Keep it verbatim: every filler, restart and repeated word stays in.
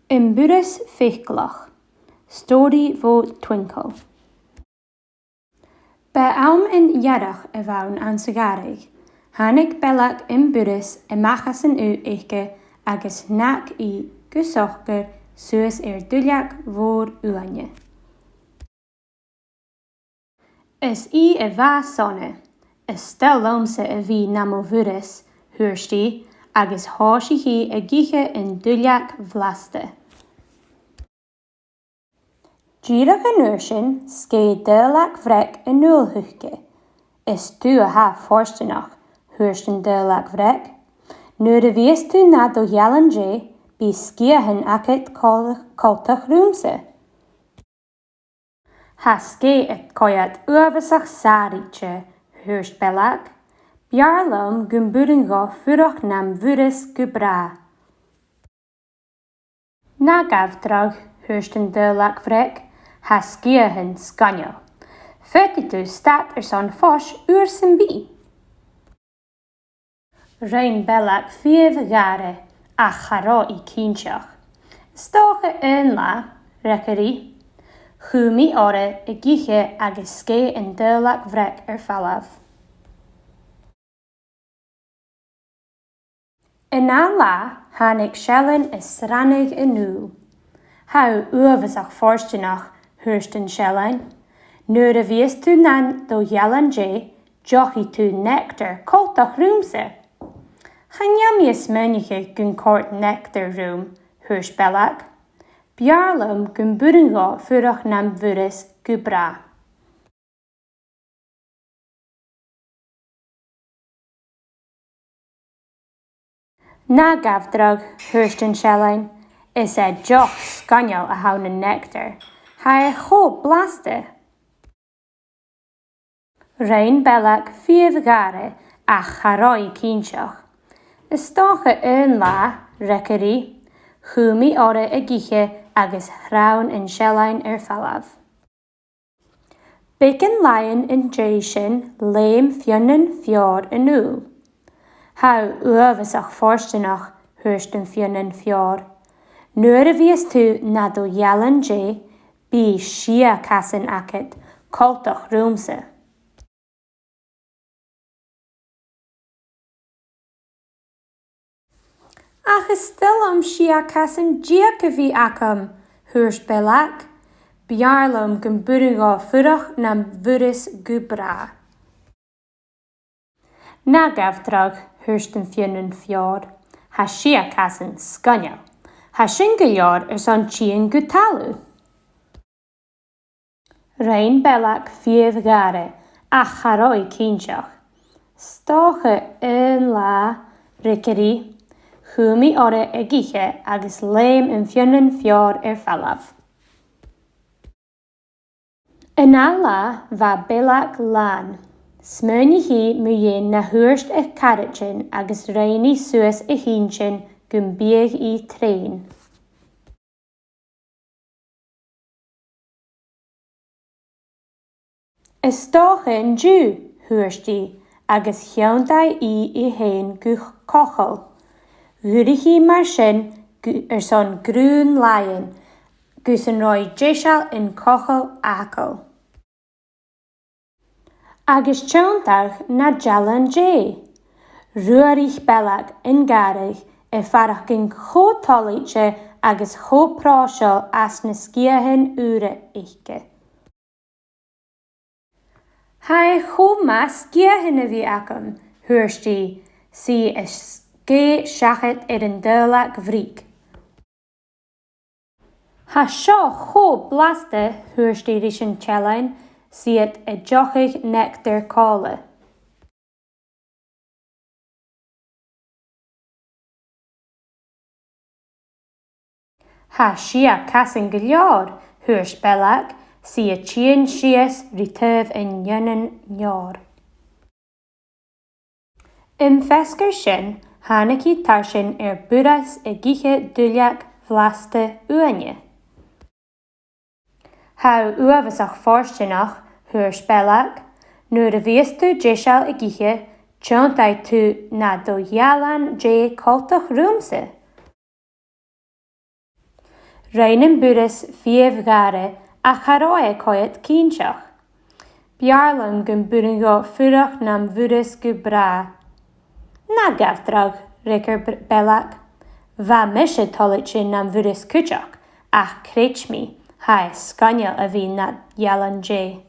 Am Burras Faiceallach. Stòiridh bho Twinkl. B' e àm an earraich a bh' ann anns a' ghàrradh. Thàinig Bellag am burras a-mach às an ugh aice agus shnàig i gu socair suas air duilleag mhòr uaine. Is i a bha sona. Is toil leamsa a bhith nam bhurras, thuirt i, agus thòisich i ag ithe an duilleag bhlasta. Dìreach an uair sin, sgèith daolag bhreac a-null thuice. Is tu a tha fortanach, thuirt an daolag bhreac. Nuair a bhios tu nad dhealan-dè, bidh sgiathan agad col-, coltach riumsa. Tha sgèith a' coimhead uabhasach sàraichte, thuirt Bellag. B' fheàrr leam gum b' urrainn dhomh fuireach nam bhurras gu bràth. Na gabh dragh, thuirt an daolag bhreac, tha sgiathan sgoinneil. Faodaidh tu stad airson fois uair sam bith. Rinn Bellag fiamh-ghàire, ach cha robh i cinnteach. Is dòcha aon latha, fhreagair i. Chùm i oirre ag ithe agus sgèith an daolag bhreac air falbh. An ath latha thàinig seillean a' sranaich a-null. Tha thu uabhasach fortanach, thuirt an seillean. Nuair a bhios tu nad dhealan-dè, deochaidh tu neactar coltach riumsa. Chan eil mi a' smaoineachadh gun còrd neactar rium, thuirt Bellag. B' fheàrr leam gum b' urrainn dhomh fuireach nam bhurras gu bràth. Na gabh dragh, thuirt an seillean, is e deoch sgoinneil a th' ann an neactar. Tha e cho blasta. Rinn Bellag fiamh-ghàire, ach cha robh i cinnteach. Is dòcha aon latha, fhreagair i. Chùm i oirre ag ithe agus shreang an seillean air falbh. Beagan làithean an dèidh sin, leum Fionnan Feòir a-null. Tha thu uabhasach fortanach, thuirt am Fionnan Feòir. Nuair a bhios tu nad dhealan-dè, bidh sia casan agad, coltach riumsa. Ach is toil leam sia casan deug a bhith agam, thuirt Bellag. B' fheàrr leam gum b' urrainn dhomh fuireach nam bhurras gu bràth. Na gabh dragh, thuirt am Fionnan Feòir. Tha sia casan sgoinneil. Tha sin gu leòr airson tighinn gu talamh. Rinn Bellag fiamh-ghàire, ach cha robh i cinnteach. 'S dòcha aon latha, fhreagair i. Chùm i oirre ag ithe agus leum am Fionnan Feòir air falbh. An ath latha bha Bellag làn. Smaoinich i mu dheidhinn na thuirt a caraidean agus rinn i suas a h-inntinn gum biodh i treun. Is dòcha an-diugh, thuirt i, agus thionndaidh i i fhèin gu cochall. Dh'fhuirich i mar sin gu-, airson grunn làithean, gus an robh i deiseil an cochall fhàgail. Agus tionndadh na dealan-dè. Ruairich Bellag an gàrradh, a' faireachdainn cho toilichte agus cho pròiseil às na sgiathan ùra aice. Tha e cho math sgiathan a bhith agam, thuirt i, 's i a' sgèith seachad air an daolag bhreac. Tha seo cho blasta, thuirt i ris an t-seillean, 's iad a' deochadh neactar còmhla. Tha sia casan gu leòr, thuirt Bellag, 's i a' tighinn sìos ri taobh an Fhionnain Mhòir. Am feasgar sin, thàinig i tarsainn air burras ag ithe duilleag bhlasta uaine. Tha thu uabhasach fortanach, thuirt Bellag, nuair a bhios tu deiseil ag ithe, tionndaidh tu na do gheallan-dè coltach riumsa. Rinn am burras fiamh-ghàire ach cha robh e coimhead cinnteach. B' fheàrr leam gum b' urrainn dhomh fuireach nam bhurras gu bràth. Na gabh dragh, fhreagair Br-, Bellag. Bha mise toilichte nam bhurras cuideachd, ach creid mi, tha e sgoinneil a bhith nad ealain-dè.